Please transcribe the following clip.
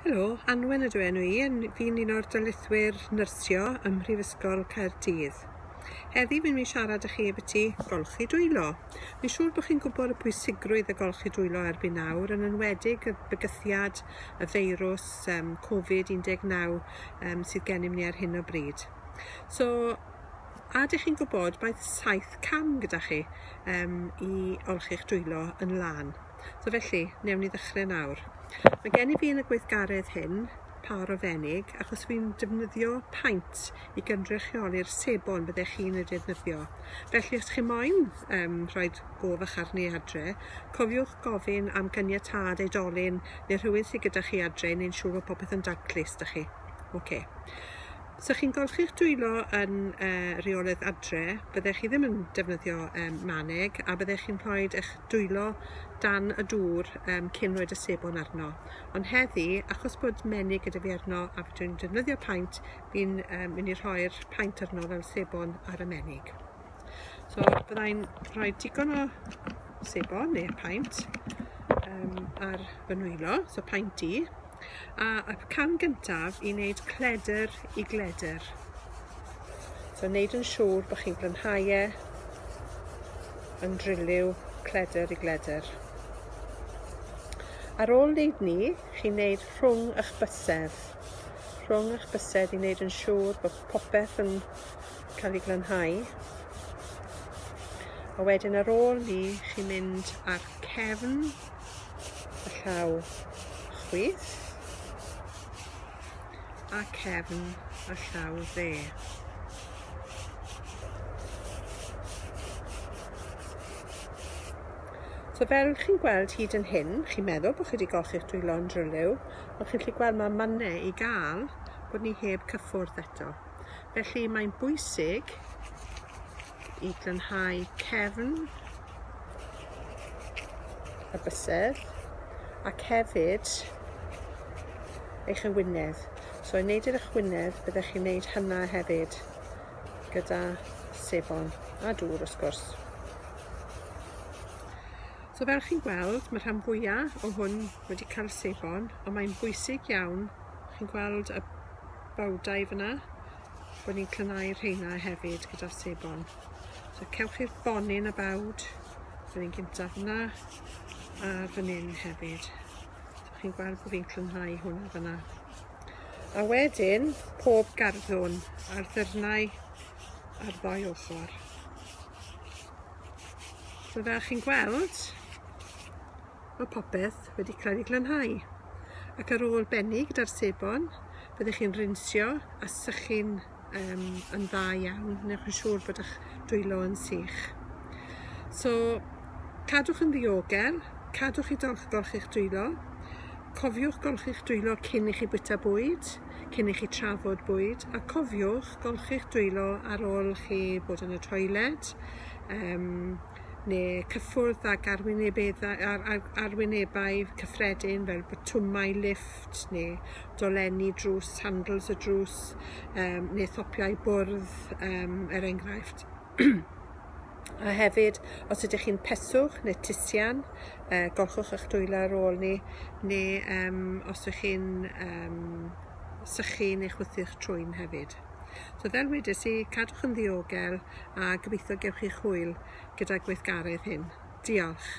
Helo, Anwen ydw enw i, yn fi'n un o'r darlithwyr nyrsio ym Mhrifysgol Caerdydd. Heddi fi'n mynd i siarad â chi ambiti golchi dwylo. Fi'n siŵr bod chi'n gwybod y pwysigrwydd y golchi dwylo erbyn nawr, yn enwedig y bygythiad y feirws um, Covid-19 um, sydd gennym ni ar hyn o bryd. So, a ydych chi'n gwybod, mae 7 cam gyda chi um, i olchi'ch dwylo yn lân. So felly, newn ni ddechrau nawr. Mae gen i fi yn y gweithgaredd hyn pâr o fenig, achos fi'n defnyddio paent i gynrychioli'r sebon byddech chi'n ei defnyddio. Felly, os chi moyn um, rhoi go fach arni adre, cofiwch gofyn am ganiatâd oedolyn neu rhywun sydd gyda chi adre neu'n siŵr bod popeth yn daclus da chi. Okay. So chi'n golchi'ch dwylo yn uh, rheolaidd adre, byddech chi ddim yn defnyddio um, maneg a byddech chi'n rhoi eich dwylo dan y dŵr um, cyn rhoi y sebon arno. Ond heddi, achos bod menig gyda fi arno a dwi'n defnyddio paent, fi'n um, mynd i rhoi'r paent arno fel sebon ar y menig. So byddai'n rhoi digon o sebon neu paent um, ar fy nwylo, so paent i. A y cam gyntaf i wneud cledr i gledr. So wneud yn siŵr bod chi'n glanhau e yn driliw cledr i gledr. Ar ôl wneud ni, chi'n wneud rhwng eich bysedd. Rhwng eich bysedd i wneud yn siŵr bod popeth yn cael ei glanhau. A wedyn ar ôl ni, chi'n mynd ar cefn y llaw chwith a cefn y llaw dde. So fel chi'n gweld hyd yn hyn, chi'n meddwl bod chi wedi golchi'ch dwylo yn dryliw, ond chi'n gallu gweld mae mannau i gael bod ni heb cyffwrdd eto. Felly mae'n bwysig i glanhau cefn y bysedd ac hefyd eich ewinedd. So i wneud yr echwynedd, byddech chi'n wneud hynna hefyd gyda sebon a dŵr wrth gwrs. So fel chi'n gweld, mae rhan fwyaf o hwn wedi cael sebon, ond mae'n bwysig iawn, chi'n gweld y bawdau fyna, bod ni'n clanhau rheina hefyd gyda'r sebon. So cewch chi'r bonyn y bawd fan hyn gyntaf yna a fan hyn hefyd. So chi'n gweld bod fi'n clanhau hwnna fyna. A wedyn pob garddwn a'r ddyrnau ar ddoi ochr. So fel chi'n gweld, mae popeth wedi cael ei glanhau. Ac ar ôl bennu gyda'r sebon, byddwch chi'n rinsio a sychu'n um, yn dda iawn. Newch yn siŵr bod eich dwylo yn sych. So, cadwch yn ddiogel, cadwch i golchi'ch dwylo, cofiwch golchi'ch dwylo cyn i chi bwyta bwyd, cyn i chi trafod bwyd, a cofiwch golchi'ch dwylo ar ôl chi bod yn y toiled, um, neu cyffwrdd ag arwynebau cyffredin fel botwmau lifft neu dolenni drws, handles y drws, um, neu thopiau bwrdd, um, er enghraifft. A hefyd, os ydych chi'n peswch neu tisian, uh, golchwch eich dwylo ar ôl ni, neu um, os ydych chi'n um, sychu neu chwythu'ch trwyn hefyd. So fel wedes i, cadwch yn ddiogel a gobeithio gewch chi'ch hwyl gyda gweithgaredd hyn. Diolch.